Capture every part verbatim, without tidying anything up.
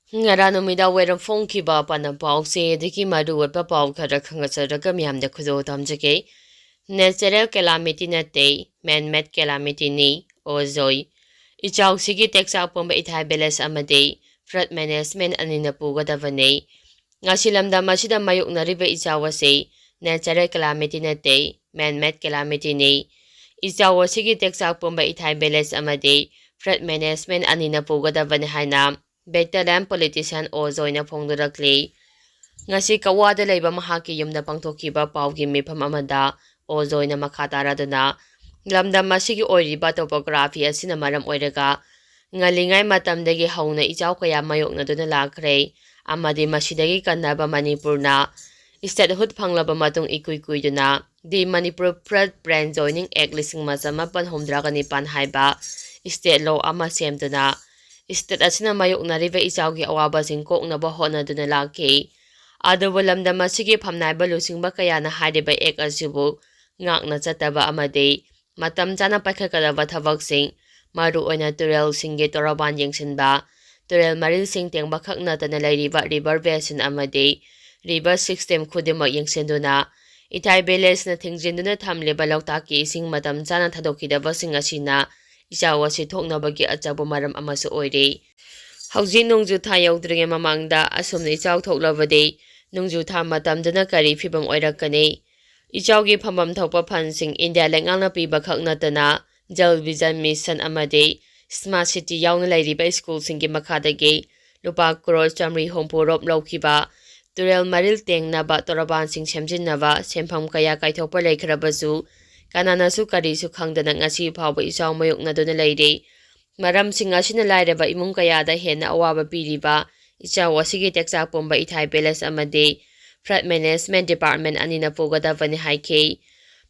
ꯉꯔꯥꯡ ꯅꯨꯃꯤꯗꯥꯡ ꯋꯥꯏꯔꯝ ꯐꯣꯡꯈꯤꯕ ꯄꯥꯟꯅ ꯄꯥꯎꯁꯦ ꯑꯗꯒꯤ ꯃꯔꯨ ꯑꯣꯏꯕ ꯄꯥꯎ ꯈꯔ ꯈꯪꯒꯠꯆꯔꯒ ꯃꯤꯌꯥꯝꯗ ꯈꯨꯗꯣꯜ ꯇꯝꯖꯒꯦ꯫ Natural calamity ꯅꯠꯇꯦ, man-made calamity ꯅꯤ, ꯑꯣꯖꯣꯏ꯫ ꯏꯆꯥꯎꯁꯤꯒꯤ ꯇꯦꯛꯆꯥꯛ ꯄꯨꯝꯕ ꯏꯊꯥꯏ ꯚꯤꯂꯦꯖ ꯑꯃꯗꯤ flood management ꯑꯅꯤꯅ ꯄꯨꯒꯗꯕꯅꯤ꯫ ꯉꯁꯤ ꯂꯝꯗꯝ ꯑꯁꯤꯗ ꯃꯥꯌꯣꯛꯅꯔꯤꯕ ꯏꯆꯥꯎ ꯑꯁꯤ natural calamity ꯅꯠꯇꯦ, man-made calamity ꯅꯤ꯫ ꯏꯆꯥꯎ ꯑꯁꯤꯒꯤ ꯇꯦꯛꯆꯥꯛ ꯄꯨꯝꯕ ꯏꯊꯥꯏ ꯚꯤꯂꯦꯖ ꯑꯃꯗꯤ flood management ꯑꯅꯤꯅ ꯄꯨꯒꯗꯕꯅꯤ ꯍꯥꯏꯅ Battalion politician ꯑꯣꯖꯣꯏꯅ ꯐꯣꯡꯗꯣꯔꯛꯂꯤ꯫ ꯉꯁꯤ ꯀꯋꯥꯗ ꯂꯩꯕ ꯃꯍꯥꯛꯀꯤ ꯌꯨꯝꯗ ꯄꯥꯡꯊꯣꯛꯈꯤꯕ ꯄꯥꯎꯒꯤ ꯃꯤꯐꯝ ꯑꯃꯗ ꯑꯣꯖꯣꯏꯅ ꯃꯈꯥ ꯇꯥꯔꯗꯨꯅ, ꯂꯝꯗꯝ ꯑꯁꯤꯒꯤ ꯑꯣꯏꯔꯤꯕ topography ꯑꯁꯤꯅ ꯃꯔꯝ ꯑꯣꯏꯔꯒ ꯉꯜꯂꯤꯉꯩ ꯃꯇꯝꯗꯒꯤ ꯍꯧꯅ ꯏꯆꯥꯎ ꯀꯌꯥ ꯃꯥꯌꯣꯛꯅꯗꯨꯅ ꯂꯥꯛꯈ꯭ꯔꯦ ꯑꯃꯗꯤ ꯃꯁꯤꯗꯒꯤ ꯀꯟꯅꯕ ꯃꯅꯤꯄꯨꯔꯅ statehood ꯐꯪꯂꯕ ꯃꯇꯨꯡ ꯏꯀꯨꯏ ꯀꯨꯏꯗꯅ The Manipur Flood Plain Zoning Act ꯂꯤꯁꯤꯡ ꯑꯃ ꯆꯃꯥꯄꯟ ꯍꯨꯝꯗ꯭ꯔꯥꯒ ꯅꯤꯄꯥꯟ ꯍꯥꯏꯕ state law ꯑꯃ ꯁꯦꯝꯗꯨꯅ state ꯑꯁꯤꯅ ꯃꯥꯌꯣꯛꯅꯔꯤꯕ ꯏꯆꯥꯎꯒꯤ ꯑꯋꯥꯕꯁꯤꯡ ꯀꯣꯛꯅꯕ ꯍꯣꯠꯅꯗꯨꯅ ꯂꯥꯛꯈꯤ꯫ ꯑꯗꯨꯕꯨ ꯂꯝꯗꯝ ꯑꯁꯤꯒꯤ ꯐꯝꯅꯥꯏꯕ ꯂꯨꯆꯤꯡꯕ ꯀꯌꯥꯅ ꯍꯥꯏꯔꯤꯕ act ꯑꯁꯤꯕꯨ ꯉꯥꯛꯅ ꯆꯠꯇꯕ ꯑꯃꯗꯤ ꯃꯇꯝ ꯆꯥꯅ ꯄꯥꯏꯈꯠꯀꯗꯕ ꯊꯕꯛꯁꯤꯡ, ꯃꯔꯨꯑꯣꯏꯅ ꯇꯨꯔꯦꯜꯁꯤꯡꯒꯤ ꯇꯣꯔꯕꯥꯟ ꯌꯦꯡꯁꯤꯟꯕ, ꯇꯨꯔꯦꯜ ꯃꯔꯤꯜꯁꯤꯡ ꯇꯦꯡꯕꯈꯛ ꯅꯠꯇꯅ ꯂꯩꯔꯤꯕ river basin ꯑꯃꯗꯤ river system ꯈꯨꯗꯤꯡꯃꯛ ꯌꯦꯡꯁꯤꯟꯗꯨꯅ, ꯏꯊꯥꯏ ꯚꯤꯂꯦꯖꯅ ꯊꯤꯡꯖꯤꯟꯗꯨꯅ ꯊꯝꯂꯤꯕ ꯂꯣꯛꯇꯥꯛꯀꯤ ꯏꯁꯤꯡ ꯃꯇꯝ ꯆꯥꯅ ꯊꯥꯗꯣꯛꯈꯤꯗꯕꯁꯤꯡ ꯑꯁꯤꯅ ꯏꯆꯥꯎ ꯑꯁꯤ ꯊꯣꯛꯅꯕꯒꯤ ꯑꯆꯧꯕ ꯃꯔꯝ ꯑꯃꯁꯨ ꯑꯣꯏꯔꯤ꯫ ꯍꯧꯖꯤꯛ ꯅꯣꯡꯖꯨ ꯊꯥ ꯌꯧꯗ꯭ꯔꯤꯉꯩ ꯃꯃꯥꯡꯗ ꯑꯁꯨꯝꯅ ꯏꯆꯥꯎ ꯊꯣꯛꯂꯕꯗꯤ ꯅꯣꯡꯖꯨ ꯊꯥ ꯃꯇꯝꯗꯅ ꯀꯔꯤ ꯐꯤꯕꯝ ꯑꯣꯏꯔꯛꯀꯅꯤ? ꯏꯆꯥꯎꯒꯤ ꯐꯝꯐꯝ ꯊꯣꯛꯄ ꯐꯟꯁꯤꯡ ꯏꯟꯗꯤꯌꯥ ꯂꯩꯉꯥꯛꯅ ꯄꯤꯕꯈꯛ ꯅꯠꯇꯅ Jal Vision Mission ꯑꯃꯗꯤ Smart City ꯌꯥꯎꯅ ꯂꯩꯔꯤꯕ ꯁ꯭ꯀꯨꯜꯁꯤꯡꯒꯤ ꯃꯈꯥꯗꯒꯤ ꯂꯨꯄꯥ ꯀ꯭ꯔꯣꯔ ꯆꯥꯃꯔꯤ ꯍꯨꯝꯐꯨ ꯔꯣꯝ ꯂꯧꯈꯤꯕ ꯇꯨꯔꯦꯜ ꯃꯔꯤꯜ ꯇꯦꯡꯅꯕ ꯇꯣꯔꯕꯥꯟꯁꯤꯡ ꯁꯦꯝꯖꯤꯟꯅꯕ ꯁꯦꯟꯐꯝ ꯀꯌꯥ ꯀꯥꯏꯊꯣꯛꯄ ꯂꯩꯈ꯭ꯔꯕꯁꯨ ꯀꯅꯥꯅꯁꯨ ꯀꯔꯤꯁꯨ ꯈꯪꯗꯅ ꯉꯁꯤ ꯐꯥꯎꯕ ꯏꯆꯥꯎ ꯃꯥꯌꯣꯛꯅꯗꯨꯅ ꯂꯩꯔꯤ꯫ ꯃꯔꯝꯁꯤꯡ ꯑꯁꯤꯅ ꯂꯥꯏꯔꯕ ꯏꯃꯨꯡ ꯀꯌꯥꯗ ꯍꯦꯟꯅ ꯑꯋꯥꯕ ꯄꯤꯔꯤꯕ ꯏꯆꯥꯎ ꯑꯁꯤꯒꯤ ꯇꯦꯛꯆꯥꯛ ꯄꯨꯝꯕ ꯏꯊꯥꯏ ꯚꯤꯂꯦꯖ ꯑꯃꯗꯤ flood management department ꯑꯅꯤꯅ ꯄꯨꯒꯗꯕꯅꯤ ꯍꯥꯏꯈꯤ꯫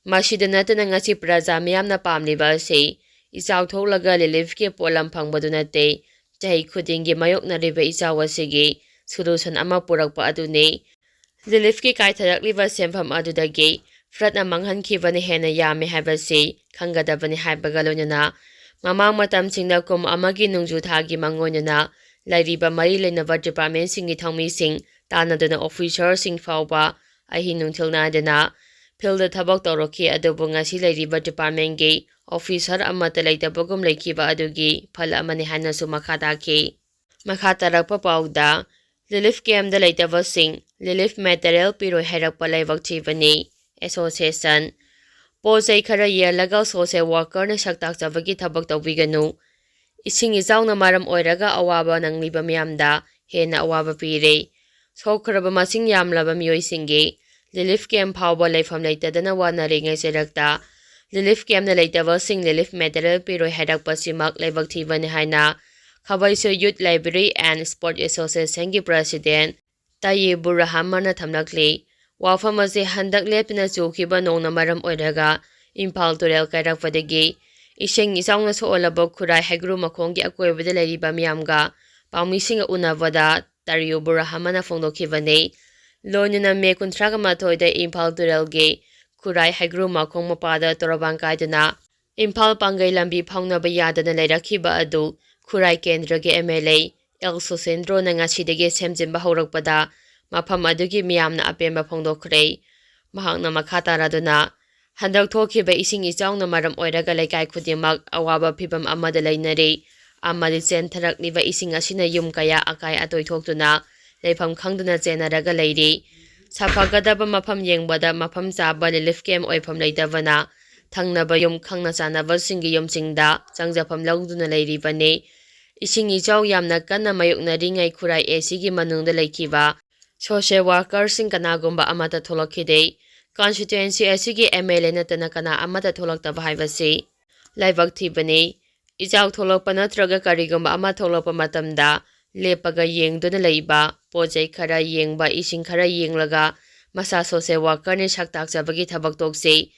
ꯃꯁꯤꯗ ꯅꯠꯇꯅ ꯉꯁꯤ ꯄ꯭ꯔꯖꯥ ꯃꯤꯌꯥꯝꯅ ꯄꯥꯝꯂꯤꯕ ꯑꯁꯤ ꯏꯆꯥꯎ ꯊꯣꯛꯂꯒ reliefꯀꯤ ꯄꯣꯠꯂꯝ ꯐꯪꯕꯗꯨ ꯅꯠꯇꯦ, ꯆꯍꯤ ꯈꯨꯗꯤꯡꯒꯤ ꯃꯥꯌꯣꯛꯅꯔꯤꯕ ꯏꯆꯥꯎ ꯑꯁꯤꯒꯤ solution ꯑꯃ ꯄꯨꯔꯛꯄ ꯑꯗꯨꯅꯤ꯫ Reliefꯀꯤ ꯀꯥꯏꯊꯔꯛꯂꯤꯕ ꯁꯦꯟꯐꯝ ꯑꯗꯨꯗꯒꯤ floodꯅ ꯃꯥꯡꯍꯟꯈꯤꯕꯅ ꯍꯦꯟꯅ ꯌꯥꯝꯃꯤ ꯍꯥꯏꯕꯁꯤ ꯈꯪꯒꯗꯕꯅꯤ ꯍꯥꯏꯕꯒ ꯂꯣꯏꯅꯅ ꯃꯃꯥꯡ ꯃꯇꯝꯁꯤꯡꯗ ꯀꯨꯝ ꯑꯃꯒꯤ ꯅꯣꯡꯖꯨ ꯊꯥꯒꯤ ꯃꯥꯡꯑꯣꯏꯅꯅ ꯂꯩꯔꯤꯕ ꯃꯔꯤ ꯂꯩꯅꯕ ꯗꯤꯄꯥꯔꯠꯃꯦꯟꯁꯤꯡꯒꯤ ꯊꯧꯃꯤꯁꯤꯡ ꯇꯥꯟꯅꯗꯨꯅ ꯑꯣꯐꯤꯁꯔꯁꯤꯡ ꯐꯥꯎꯕ ꯑꯍꯤꯡ ꯅꯨꯡꯊꯤꯜ ꯅꯥꯏꯗꯅ ꯐꯤꯜꯗ ꯊꯕꯛ ꯇꯧꯔꯛꯈꯤ꯫ ꯑꯗꯨꯕꯨ ꯉꯁꯤ ꯂꯩꯔꯤꯕ ꯗꯤꯄꯥꯔꯠꯃꯦꯟꯒꯤ ꯑꯣꯐꯤꯁꯔ ꯑꯃꯠꯇ ꯂꯩꯇꯕꯒꯨꯝ ꯂꯩꯈꯤꯕ ꯑꯗꯨꯒꯤ ꯐꯜ ꯑꯃꯅꯤ ꯍꯥꯏꯅꯁꯨ ꯃꯈꯥ ꯇꯥꯈꯤ꯫ ꯃꯈꯥ ꯇꯥꯔꯛꯄ ꯄꯥꯎꯗ, ꯔꯤꯂꯤꯐ ꯀꯦꯝꯗ ꯂꯩꯇꯕꯁꯤꯡ ꯔꯤꯂꯤꯐ ꯃꯦꯇꯔꯤꯌꯦꯜ ꯄꯤꯔꯣꯏ ꯍꯥꯏꯔꯛꯄ ꯂꯥꯏꯕꯛ ꯊꯤꯕꯅꯤ꯫ ꯑꯦꯁꯣꯁꯤꯌꯦꯁꯟ꯫ ꯄꯣꯠ ꯆꯩ ꯈꯔ ꯌꯦꯜꯂꯒ ꯁꯣꯁꯦꯜ ꯋꯥꯀꯔꯅ ꯁꯛ ꯇꯥꯛꯆꯕꯒꯤ ꯊꯕꯛ ꯇꯧꯕꯤꯒꯅꯨ꯫ ꯏꯁꯤꯡ ꯏꯆꯥꯎꯅ ꯃꯔꯝ ꯑꯣꯏꯔꯒ ꯑꯋꯥꯕ ꯅꯪꯂꯤꯕ ꯃꯤꯌꯥꯝꯗ ꯍꯦꯟꯅ ꯑꯋꯥꯕ ꯄꯤꯔꯦ꯫ ꯁꯣꯛꯈ꯭ꯔꯕ ꯃꯁꯤꯡ ꯌꯥꯝꯂꯕ ꯃꯤꯑꯣꯏꯁꯤꯡꯒꯤ ꯔꯤꯂꯤꯐ ꯀꯦꯝ ꯐꯥꯎꯕ ꯂꯩꯐꯝ ꯂꯩꯇꯗꯅ ꯋꯥꯅꯔꯤꯉꯩ ꯆꯩꯔꯛꯇ ꯔꯤꯂꯤꯐ ꯀꯦꯝꯗ ꯂꯩꯇꯕꯁꯤꯡ ꯔꯤꯂꯤꯐ ꯃꯦꯇꯔꯤꯌꯦꯜ ꯄꯤꯔꯣꯏ ꯍꯥꯏꯔꯛꯄꯁꯤꯃꯛ ꯂꯥꯏꯕꯛ ꯊꯤꯕꯅꯤ ꯍꯥꯏꯅ ꯈꯥꯕꯩꯁꯣꯏ ꯌꯨꯠ ꯂꯥꯏꯕ꯭ꯔꯦꯔꯤ ꯑꯦꯟ ꯁ꯭ꯄꯣꯔꯠ ꯑꯦꯁꯣꯁꯤꯌꯦꯁꯟꯒꯤ ꯄ꯭ꯔꯁꯤꯗꯦꯟ ꯇꯌꯤꯕꯨꯔ ꯔꯍꯃꯟꯅ ꯊꯝꯂꯛꯂꯤ꯫ ꯋꯥꯐꯝ ꯑꯁꯤ ꯍꯟꯗꯛ ꯂꯦꯞꯇꯅ ꯆꯨꯈꯤꯕ ꯅꯣꯡꯅ ꯃꯔꯝ ꯑꯣꯏꯔꯒ ꯏꯝꯐꯥꯜ ꯇꯨꯔꯦꯜ ꯀꯥꯏꯔꯛꯄꯗꯒꯤ ꯏꯁꯤꯡ ꯏꯆꯥꯎꯅ ꯁꯣꯛꯍꯜꯂꯕ ꯈꯨꯔꯥꯏ ꯍꯩꯒ꯭ꯔꯨ ꯃꯈꯣꯡꯒꯤ ꯑꯀꯣꯏꯕꯗ ꯂꯩꯔꯤꯕ ꯃꯤꯌꯥꯝꯒ ꯄꯥꯎꯃꯤꯁꯤꯡꯒ ꯎꯅꯕꯗ ꯇꯌꯤꯕꯨꯔ ꯔꯍꯃꯟꯅ ꯐꯣꯡꯗꯣꯛꯈꯤꯕꯅꯤ꯫ ꯂꯣꯏꯅꯅ ꯃꯦ ꯀꯨꯟꯊ꯭ꯔꯥꯒ ꯃꯥꯊꯣꯏꯗ ꯏꯝꯐꯥꯜ ꯇꯨꯔꯦꯜꯒꯤ ꯈꯨꯔꯥꯏ ꯍꯩꯒ꯭ꯔꯨ ꯃꯈꯣꯡ ꯃꯄꯥꯗ ꯇꯣꯔꯕꯥꯟ ꯀꯥꯏꯗꯨꯅ ꯏꯝꯐꯥꯜ ꯄꯥꯡꯒꯩ ꯂꯝꯕꯤ ꯐꯥꯎꯅꯕ ꯌꯥꯗꯅ ꯂꯩꯔꯛꯈꯤꯕ ꯑꯗꯨ ꯈꯨꯔꯥꯏ ꯀꯦꯟꯗ꯭ꯔꯒꯤ ꯑꯦꯝ ꯑꯦꯜ ꯑꯦ ꯑꯦꯜ ꯁꯨꯁꯦꯟꯗ꯭ꯔꯣꯅ ꯉꯁꯤꯗꯒꯤ ꯁꯦꯝꯖꯤꯟꯕ ꯍꯧꯔꯛꯄꯗ ꯃꯐꯝ ꯑꯗꯨꯒꯤ ꯃꯤꯌꯥꯝꯅ ꯑꯄꯦꯟꯕ ꯐꯣꯡꯗꯣꯛꯈ꯭ꯔꯦ꯫ ꯃꯍꯥꯛꯅ ꯃꯈꯥ ꯇꯥꯔꯗꯨꯅ, ꯍꯟꯗꯛ ꯊꯣꯛꯈꯤꯕ ꯏꯁꯤꯡ ꯏꯆꯥꯎꯅ ꯃꯔꯝ ꯑꯣꯏꯔꯒ ꯂꯩꯀꯥꯏ ꯈꯨꯗꯤꯡꯃꯛ ꯑꯋꯥꯕ ꯐꯤꯚꯝ ꯑꯃꯗ ꯂꯩꯅꯔꯤ ꯑꯃꯗꯤ ꯆꯦꯟꯊꯔꯛꯂꯤꯕ ꯏꯁꯤꯡ ꯑꯁꯤꯅ ꯌꯨꯝ ꯀꯌꯥ ꯑꯀꯥꯏ ꯑꯇꯣꯏ ꯊꯣꯛꯇꯨꯅ ꯂꯩꯐꯝ ꯈꯪꯗꯅ ꯆꯦꯟꯅꯔꯒ ꯂꯩꯔꯤ꯫ ꯁꯥꯐꯒꯗꯕ ꯃꯐꯝ ꯌꯦꯡꯕꯗ ꯃꯐꯝ ꯆꯥꯕ ꯔꯤꯂꯤꯐ ꯀꯦꯝ ꯑꯣꯏꯐꯝ ꯂꯩꯇꯕꯅ ꯊꯪꯅꯕ ꯌꯨꯝ ꯈꯪꯅ ꯆꯥꯟꯅꯕꯁꯤꯡꯒꯤ ꯌꯨꯝꯁꯤꯡꯗ ꯆꯪꯖꯐꯝ ꯂꯧꯗꯨꯅ ꯂꯩꯔꯤꯕꯅꯤ꯫ ꯏꯁꯤꯡ ꯏꯆꯥꯎ ꯌꯥꯝꯅ ꯀꯟꯅ ꯃꯥꯌꯣꯛꯅꯔꯤꯉꯩ ꯈꯨꯔꯥꯏ ꯑꯦ ꯁꯤꯒꯤ ꯃꯅꯨꯡꯗ ꯂꯩꯈꯤꯕ ꯁꯣꯁꯦꯜ ꯋꯥꯀꯔꯁꯤꯡ ꯀꯅꯥꯒꯨꯝꯕ ꯑꯃꯠꯇ ꯊꯣꯛꯂꯛꯈꯤꯗꯦ꯫ ꯀꯟꯁꯇꯤꯇ꯭ꯋꯦꯟꯁꯤ ꯑꯁꯤꯒꯤ ꯑꯦꯝ ꯑꯦꯜ ꯑꯦ ꯅꯠꯇꯅ ꯀꯅꯥ ꯑꯃꯠꯇ ꯊꯣꯛꯂꯛꯇꯕ ꯍꯥꯏꯕꯁꯤ ꯂꯥꯏꯕꯛ ꯊꯤꯕꯅꯤ꯫ ꯏꯆꯥꯎ ꯊꯣꯛꯂꯛꯄ ꯅꯠꯇ꯭ꯔꯒ ꯀꯔꯤꯒꯨꯝꯕ ꯑꯃ ꯊꯣꯛꯂꯛꯄ ꯃꯇꯝꯗ ꯂꯦꯞꯄꯒ ꯌꯦꯡꯗꯨꯅ ꯂꯩꯕ, ꯄꯣꯠ ꯆꯩ ꯈꯔ ꯌꯦꯡꯕ, ꯏꯁꯤꯡ ꯈꯔ ꯌꯦꯡꯂꯒ ꯃꯁꯥ ꯁꯣꯁꯦꯜ ꯋꯥꯀꯔꯅꯤ ꯁꯛ ꯇꯥꯛꯆꯕꯒꯤ ꯊꯕꯛ ꯇꯣꯛꯁꯤ꯫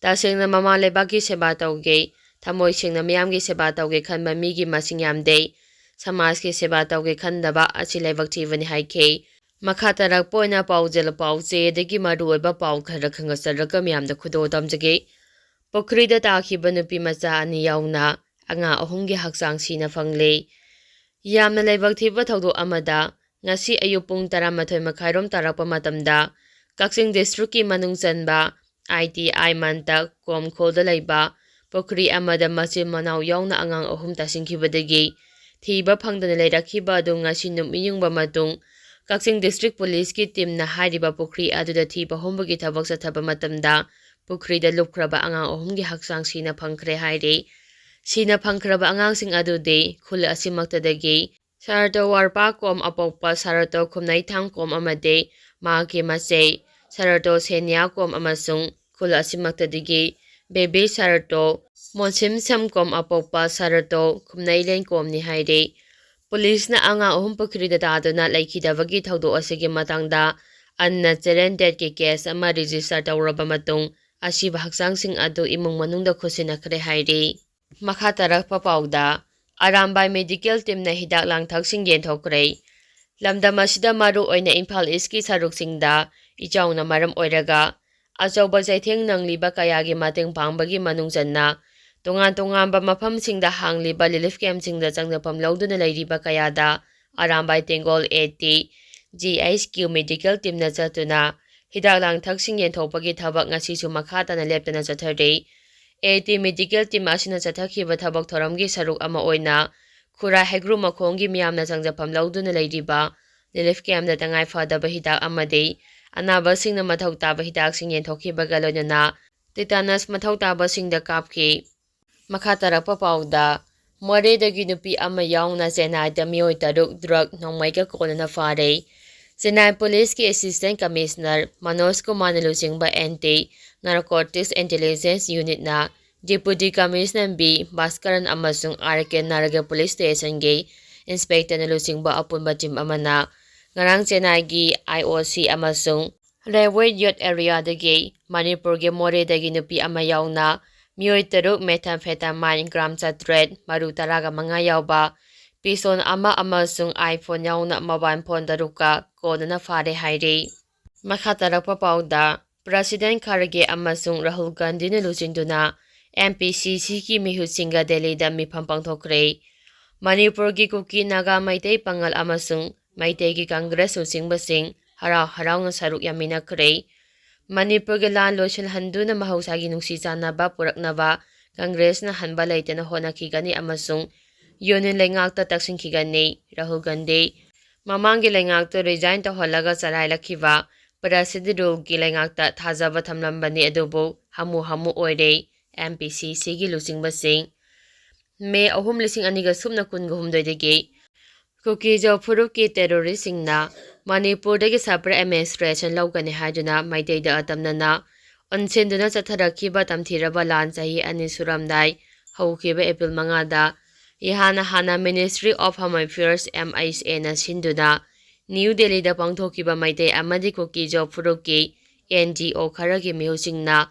ꯇꯁꯦꯡꯅ ꯃꯃꯥ ꯂꯩꯕꯥꯛꯀꯤ ꯁꯦꯕꯥ ꯇꯧꯒꯦ, ꯊꯃꯣꯏ ꯁꯦꯡꯅ ꯃꯤꯌꯥꯝꯒꯤ ꯁꯦꯕꯥ ꯇꯧꯒꯦ ꯈꯟꯕ ꯃꯤꯒꯤ ꯃꯁꯤꯡ ꯌꯥꯝꯗꯦ꯫ ꯁꯃꯥꯖꯀꯤ ꯁꯦꯕꯥ ꯇꯧꯒꯦ ꯈꯟꯗꯕ ꯑꯁꯤ ꯂꯥꯏꯕꯛ ꯊꯤꯕꯅꯤ ꯍꯥꯏꯈꯤ꯫ ꯃꯈꯥ ꯇꯥꯔꯛꯄ ꯑꯣꯏꯅ ꯄꯥꯎꯖꯦꯜ, ꯄꯥꯎꯆꯦꯗꯒꯤ ꯃꯔꯨꯑꯣꯏꯕ ꯄꯥꯎ ꯈꯔ ꯈꯪꯒꯠꯆꯔꯒ ꯃꯤꯌꯥꯝꯗ ꯈꯨꯗꯣꯜ ꯇꯝꯖꯒꯦ꯫ ꯄꯨꯈ꯭ꯔꯤꯗ ꯇꯥꯈꯤꯕ ꯅꯨꯄꯤ ꯃꯆꯥ ꯑꯅꯤ ꯌꯥꯎꯅ ꯑꯉꯥꯡ ꯑꯍꯨꯝꯒꯤ ꯍꯛꯆꯥꯡ ꯁꯤꯅ ꯐꯪꯂꯦ꯫ ꯌꯥꯝꯅ ꯂꯥꯏꯕꯛ ꯊꯤꯕ ꯊꯧꯗꯣꯛ ꯑꯃꯗ, ꯉꯁꯤ ꯑꯌꯨꯛ ꯄꯨꯡ ꯇꯔꯥꯃꯥꯊꯣꯏ ꯃꯈꯥꯏꯔꯣꯝ ꯇꯥꯔꯛꯄ ꯃꯇꯝꯗ, ꯀꯛꯆꯤꯡ ꯗꯤꯁꯇ꯭ꯔꯤꯛꯀꯤ ꯃꯅꯨꯡ ꯆꯟꯕ ꯑꯥꯏ ꯇꯤ ꯑꯥꯏ ꯃꯟꯇ ꯀꯣꯝꯈꯣꯜꯗ ꯂꯩꯕ ꯄꯨꯈ꯭ꯔꯤ ꯑꯃꯗ ꯃꯆꯤꯟ ꯃꯅꯥꯎ ꯌꯥꯎꯅ ꯑꯉꯥꯡ ꯑꯍꯨꯝ ꯇꯥꯁꯤꯟꯈꯤꯕꯗꯒꯤ ꯊꯤꯕ ꯐꯪꯗꯅ ꯂꯩꯔꯛꯈꯤꯕ ꯑꯗꯨ ꯉꯁꯤ ꯅꯨꯃꯤꯠ ꯌꯨꯡꯕ ꯃꯇꯨꯡ, ꯀꯛꯆꯤꯡ ꯗꯤꯁꯇ꯭ꯔꯤꯛ ꯄꯨꯂꯤꯁꯀꯤ ꯇꯤꯝꯅ ꯍꯥꯏꯔꯤꯕ ꯄꯨꯈ꯭ꯔꯤ ꯑꯗꯨꯗ ꯊꯤꯕ ꯍꯨꯝꯕꯒꯤ ꯊꯕꯛ ꯆꯠꯊꯕ ꯃꯇꯝꯗ, ꯄꯨꯈ꯭ꯔꯤꯗ ꯂꯨꯞꯈ꯭ꯔꯕ ꯑꯉꯥꯡ ꯑꯍꯨꯝꯒꯤ ꯍꯛꯆꯥꯡ ꯁꯤꯅ ꯐꯪꯈ꯭ꯔꯦ ꯍꯥꯏꯔꯤ꯫ ꯁꯤꯅ ꯐꯪꯈ꯭ꯔꯕ ꯑꯉꯥꯡꯁꯤꯡ ꯑꯗꯨꯗꯤ ꯈꯨꯜ ꯑꯁꯤꯃꯛꯇꯗꯒꯤ ꯁꯔꯇꯣ ꯋꯥꯔꯄꯥ ꯀꯣꯝ ꯑꯄꯣꯛꯄ ꯁꯔꯇꯣ ꯈꯨꯝꯅꯩꯊꯥꯡ ꯀꯣꯝ ꯑꯃꯗꯤ ꯃꯍꯥꯛꯀꯤ ꯃꯆꯦ ꯁꯔꯇꯣ ꯁꯦꯅꯤꯌꯥ ꯀꯣꯝ ꯑꯃꯁꯨꯡ ꯈꯨꯜ ꯑꯁꯤꯃꯛꯇꯗꯒꯤ ꯕꯦꯕꯤ ꯁꯔꯇꯣ ꯃꯣꯟꯁꯤꯝ ꯁꯝ ꯀꯣꯝ ꯑꯄꯣꯛꯄ ꯁꯔꯇꯣ ꯈꯨꯝꯅꯩꯂꯦꯟ ꯀꯣꯝꯅꯤ ꯍꯥꯏꯔꯤ꯫ ꯄꯨꯂꯤꯁꯅ ꯑꯉꯥꯡ ꯑꯍꯨꯝ ꯄꯨꯈ꯭ꯔꯤꯗ ꯇꯥꯗꯨꯅ ꯂꯩꯈꯤꯗꯕꯒꯤ ꯊꯧꯗꯣꯛ ꯑꯁꯤꯒꯤ ꯃꯇꯥꯡꯗ ꯑꯟꯅ ꯆꯦꯂꯦꯟ ꯗꯦꯠꯀꯤ ꯀꯦꯁ ꯑꯃ ꯔꯦꯖꯤꯁꯇꯔ ꯇꯧꯔꯕ ꯃꯇꯨꯡ, ꯑꯁꯤꯕ ꯍꯛꯆꯥꯡꯁꯤꯡ ꯑꯗꯨ ꯏꯃꯨꯡ ꯃꯅꯨꯡꯗ ꯈꯨꯠꯁꯤꯟꯅꯈ꯭ꯔꯦ ꯍꯥꯏꯔꯤ꯫ ꯃꯈꯥ ꯇꯥꯔꯛꯄ ꯄꯥꯎꯗ, ꯑꯔꯥꯝꯕꯥꯏ ꯃꯦꯗꯤꯀꯦꯜ ꯇꯤꯝꯅ ꯍꯤꯗꯥꯛ ꯂꯥꯡꯊꯛꯁꯤꯡ ꯌꯦꯟꯊꯣꯛꯈ꯭ꯔꯦ꯫ ꯂꯝꯗꯝ ꯑꯁꯤꯗ ꯃꯔꯨ ꯑꯣꯏꯅ ꯏꯝꯐꯥꯜ ꯏꯁꯀꯤ ꯁꯔꯨꯛꯁꯤꯡꯗ ꯏꯆꯥꯎꯅ ꯃꯔꯝ ꯑꯣꯏꯔꯒ ꯑꯆꯧꯕ ꯆꯩꯊꯦꯡ ꯅꯪꯂꯤꯕ ꯀꯌꯥꯒꯤ ꯃꯇꯦꯡ ꯄꯥꯡꯕꯒꯤ ꯃꯅꯨꯡ ꯆꯟꯅ ꯇꯣꯉꯥꯟ ꯇꯣꯉꯥꯟꯕ ꯃꯐꯝꯁꯤꯡꯗ ꯍꯥꯡꯂꯤꯕ ꯔꯤꯂꯤꯐ ꯀꯦꯝꯞꯁꯤꯡꯗ ꯆꯪꯖꯐꯝ ꯂꯧꯗꯨꯅ ꯂꯩꯔꯤꯕ ꯀꯌꯥꯗ Arambai Tengol A T G H Q medical ꯇꯤꯝꯅ ꯆꯠꯇꯨꯅ ꯍꯤꯗꯥꯛ ꯂꯥꯡꯊꯛꯁꯤꯡ ꯌꯦꯟꯊꯣꯛꯄꯒꯤ ꯊꯕꯛ ꯉꯁꯤꯁꯨ ꯃꯈꯥ ꯇꯥꯅ ꯂꯦꯞꯇꯅ ꯆꯠꯊꯔꯤ꯫ ꯑꯦ ꯇꯤ ꯃꯦꯗꯤꯀꯦꯜ ꯇꯤꯝ ꯑꯁꯤꯅ ꯆꯠꯊꯈꯤꯕ ꯊꯕꯛ ꯊꯧꯔꯝꯒꯤ ꯁꯔꯨꯛ ꯑꯃ ꯑꯣꯏꯅ ꯈꯨꯔꯥꯏ ꯍꯩꯒ꯭ꯔꯨ ꯃꯈꯣꯡꯒꯤ ꯃꯤꯌꯥꯝꯅ ꯆꯪꯖꯐꯝ ꯂꯧꯗꯨꯅ ꯂꯩꯔꯤꯕ ꯔꯤꯂꯤꯐ ꯀꯦꯝꯞꯇ ꯇꯉꯥꯏ ꯐꯗꯕ ꯍꯤꯗꯥꯛ ꯑꯃꯗꯤ ꯑꯅꯥꯕꯁꯤꯡꯅ ꯃꯊꯧ ꯇꯥꯕ ꯍꯤꯗꯥꯛꯁꯤꯡ ꯌꯦꯟꯊꯣꯛꯈꯤꯕꯒ ꯂꯣꯏꯅꯅ ꯇꯤꯇꯥꯅꯁ ꯃꯊꯧ ꯇꯥꯕꯁꯤꯡꯗ ꯀꯥꯞꯈꯤ꯫ ꯃꯈꯥ ꯇꯥꯔꯛꯄ ꯄꯥꯎꯗ, ꯃꯣꯔꯦꯗꯒꯤ ꯅꯨꯄꯤ ꯑꯃ ꯌꯥꯎꯅ ꯆꯦꯟꯅꯥꯏꯗ ꯃꯤꯑꯣꯏ ꯇꯔꯨꯛ ꯗ꯭ꯔꯒ ꯅꯣꯡꯃꯩꯒ ꯀꯣꯟꯅꯅ ꯐꯥꯔꯦ꯫ ꯆꯦꯟꯅꯥꯏ ꯄꯨꯂꯤꯁꯀꯤ ꯑꯦꯁꯤꯁꯇꯦꯟ ꯀꯃꯤꯁꯅꯔ ꯃꯅꯣꯖ ꯀꯨꯃꯥꯔꯅ ꯂꯨꯆꯤꯡꯕ ꯑꯦꯟꯇꯤ ꯅꯥꯔꯀꯣꯇꯤꯛꯁ ꯏꯟꯇꯦꯂꯤꯖꯦꯟꯁ ꯌꯨꯅꯤꯠꯅ ꯗꯦꯄꯨꯇꯤ ꯀꯃꯤꯁꯅꯔ ꯕꯤ ꯚꯥꯁꯀꯔꯟ ꯑꯃꯁꯨꯡ ꯑꯥꯔ ꯀꯦ ꯅꯥꯔꯒ ꯄꯨꯂꯤꯁ ꯁ꯭ꯇꯦꯁꯟꯒꯤ ꯏꯟꯁꯄꯦꯛꯇꯔꯅ ꯂꯨꯆꯤꯡꯕ ꯑꯄꯨꯟꯕ ꯇꯤꯝ ꯑꯃꯅ ꯉꯔꯥꯡ ꯆꯦꯟꯅꯥꯏꯒꯤ ꯑꯥꯏ ꯑꯣ ꯁꯤ ꯑꯃꯁꯨꯡ ꯔꯦꯜꯋꯦ ꯌꯣꯠ ꯑꯦꯔꯤꯌꯥꯗꯒꯤ ꯃꯅꯤꯄꯨꯔꯒꯤ ꯃꯣꯔꯦꯗꯒꯤ ꯅꯨꯄꯤ ꯑꯃ ꯌꯥꯎꯅ ꯃꯤꯑꯣꯏ ꯇꯔꯨꯛ ꯃꯦꯊꯥꯝꯐꯦꯇꯥꯃꯥꯏꯟ ꯒ꯭ꯔꯥꯝ ꯆꯥꯇ꯭ꯔꯦꯠ, ꯃꯔꯨ ꯇꯔꯥꯒ ꯃꯉꯥ ꯌꯥꯎꯕ ꯄꯤꯁꯣꯟ ꯑꯃ ꯑꯃꯁꯨꯡ ꯑꯥꯏꯐꯣꯟ ꯌꯥꯎꯅ ꯃꯣꯕꯥꯏꯜ ꯐꯣꯟ ꯇꯔꯨꯛꯀ ꯀꯣꯟꯅꯅ ꯐꯥꯔꯦ ꯍꯥꯏꯔꯤ꯫ ꯃꯈꯥ ꯇꯥꯔꯛꯄ ꯄꯥꯎꯗ, ꯄ꯭ꯔꯁꯤꯗꯦꯟ ꯈꯥꯔꯒꯦ ꯑꯃꯁꯨꯡ ꯔꯥꯍꯨꯜ ꯒꯥꯟꯙꯤꯅ ꯂꯨꯆꯤꯡꯗꯨꯅ ꯑꯦꯝ ꯄꯤ ꯁꯤ ꯁꯤꯒꯤ ꯃꯤꯍꯨꯠꯁꯤꯡꯒ ꯗꯦꯜꯂꯤꯗ ꯃꯤꯐꯝ ꯄꯥꯡꯊꯣꯛꯈ꯭ꯔꯦ꯫ ꯃꯅꯤꯄꯨꯔꯒꯤ ꯀꯨꯀꯤ, ꯅꯥꯒꯥ, ꯃꯩꯇꯩ, ꯄꯥꯉꯜ ꯑꯃꯁꯨꯡ ꯃꯩꯇꯩꯒꯤ ꯀꯪꯒ꯭ꯔꯦꯁ ꯂꯨꯆꯤꯡꯕꯁꯤꯡ ꯍꯔꯥꯎ ꯍꯔꯥꯎꯅ ꯁꯔꯨꯛ ꯌꯥꯃꯤꯟꯅꯈ꯭ꯔꯦ꯫ ꯃꯅꯤꯄꯨꯔꯒꯤ ꯂꯥꯟ ꯂꯣꯏꯁꯤꯜꯍꯟꯗꯨꯅ ꯃꯍꯧꯁꯥꯒꯤ ꯅꯨꯡꯁꯤ ꯆꯥꯟꯅꯕ ꯄꯨꯔꯛꯅꯕ ꯀꯪꯒ꯭ꯔꯦꯁꯅ ꯍꯟꯕ ꯂꯩꯇꯅ ꯍꯣꯠꯅꯈꯤꯒꯅꯤ ꯑꯃꯁꯨꯡ ꯌꯨꯅꯤꯌꯟ ꯂꯩꯉꯥꯛꯇ ꯇꯛꯁꯤꯟꯈꯤꯒꯅꯤ꯫ ꯔꯥꯍꯨꯜ ꯒꯥꯟꯙꯤ ꯃꯃꯥꯡꯒꯤ ꯂꯩꯉꯥꯛꯇꯨ ꯔꯤꯖꯥꯏꯟ ꯇꯧꯍꯜꯂꯒ ꯆꯂꯥꯏꯔꯛꯈꯤꯕ ꯄ꯭ꯔꯁꯤꯗ ꯔꯨꯜꯒꯤ ꯂꯩꯉꯥꯛꯇ ꯊꯥꯖꯕ ꯊꯝꯂꯝꯕꯅꯤ, ꯑꯗꯨꯕꯨ ꯍꯥꯃꯨ ꯍꯥꯃꯨ ꯑꯣꯏꯔꯦ꯫ ꯑꯦꯝ ꯄꯤ ꯁꯤ ꯁꯤꯒꯤ ꯂꯨꯆꯤꯡꯕꯁꯤꯡ꯫ ꯃꯦ ꯑꯍꯨꯝ, ꯂꯤꯁꯤꯡ ꯑꯅꯤꯒ ꯁꯨꯞꯅ ꯀꯨꯟꯒ ꯍꯨꯝꯗꯣꯏꯗꯒꯤ ꯀꯨꯀꯤꯖꯣ ꯐꯨꯔꯨꯞꯀꯤ ꯇꯦꯔꯣꯔꯤꯁꯁꯤꯡꯅ ꯃꯅꯤꯄꯨꯔꯗꯒꯤ ꯁꯄꯔꯦꯠ ꯑꯦꯗꯃꯤꯅꯤꯁꯇ꯭ꯔꯦꯁꯟ ꯂꯧꯒꯅꯤ ꯍꯥꯏꯗꯨꯅ ꯃꯩꯇꯩꯗ ꯑꯇꯝꯅꯅ ꯑꯣꯟꯁꯤꯟꯗꯨꯅ ꯆꯠꯊꯔꯛꯈꯤꯕ ꯇꯝꯊꯤꯔꯕ ꯂꯥꯟ ꯆꯍꯤ ꯑꯅꯤ ꯁꯨꯔꯝꯗꯥꯏ ꯍꯧꯈꯤꯕ ꯑꯦꯄ꯭ꯔꯤꯜ ꯃꯉꯥꯗ ꯏꯍꯥꯟ ꯍꯥꯟꯅ Ministry of Home Affairs, M H A ꯅ ꯁꯤꯟꯗꯨꯅ ꯅ꯭ꯌꯨ ꯗꯦꯜꯂꯤꯗ ꯄꯥꯡꯊꯣꯛꯈꯤꯕ ꯃꯩꯇꯩ ꯑꯃꯗꯤ ꯀꯨꯀꯤꯖꯣ ꯐꯨꯔꯨꯞꯀꯤ N G O ꯈꯔꯒꯤ ꯃꯤꯍꯨꯠꯁꯤꯡꯅ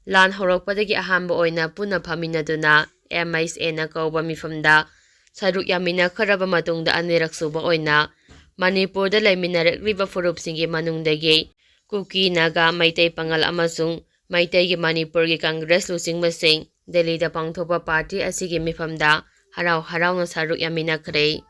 ꯂꯥꯟ ꯍꯧꯔꯛꯄꯗꯒꯤ ꯑꯍꯥꯟꯕ ꯑꯣꯏꯅ ꯄꯨꯟꯅ ꯐꯝꯃꯤꯟꯅꯗꯨꯅ M H A ꯅ ꯀꯧꯕ ꯃꯤꯐꯝꯗ ꯁꯔꯨꯛ ꯌꯥꯃꯤꯟꯅꯈ꯭ꯔꯕ ꯃꯇꯨꯡꯗ ꯑꯅꯤꯔꯛ ꯁꯨꯕ ꯑꯣꯏꯅ ꯃꯅꯤꯄꯨꯔꯗ ꯂꯩꯃꯤꯟꯅꯔꯛꯂꯤꯕ ꯐꯨꯔꯨꯞꯁꯤꯡꯒꯤ ꯃꯅꯨꯡꯗꯒꯤ ꯀꯨꯀꯤ, ꯅꯥꯒꯥ, ꯃꯩꯇꯩ, ꯄꯥꯉꯜ ꯑꯃꯁꯨꯡ ꯃꯩꯇꯩꯒꯤ ꯃꯅꯤꯄꯨꯔꯒꯤ ꯀꯪꯒ꯭ꯔꯦꯁ ꯂꯨꯆꯤꯡꯕꯁꯤꯡ ꯗꯦꯜꯂꯤꯗ ꯄꯥꯡꯊꯣꯛꯄ ꯄꯥꯔꯇꯤ ꯑꯁꯤꯒꯤ ꯃꯤꯐꯝꯗ ꯍꯔꯥꯎ ꯍꯔꯥꯎꯅ ꯁꯔꯨꯛ ꯌꯥꯃꯤꯟꯅꯈ꯭ꯔꯦ꯫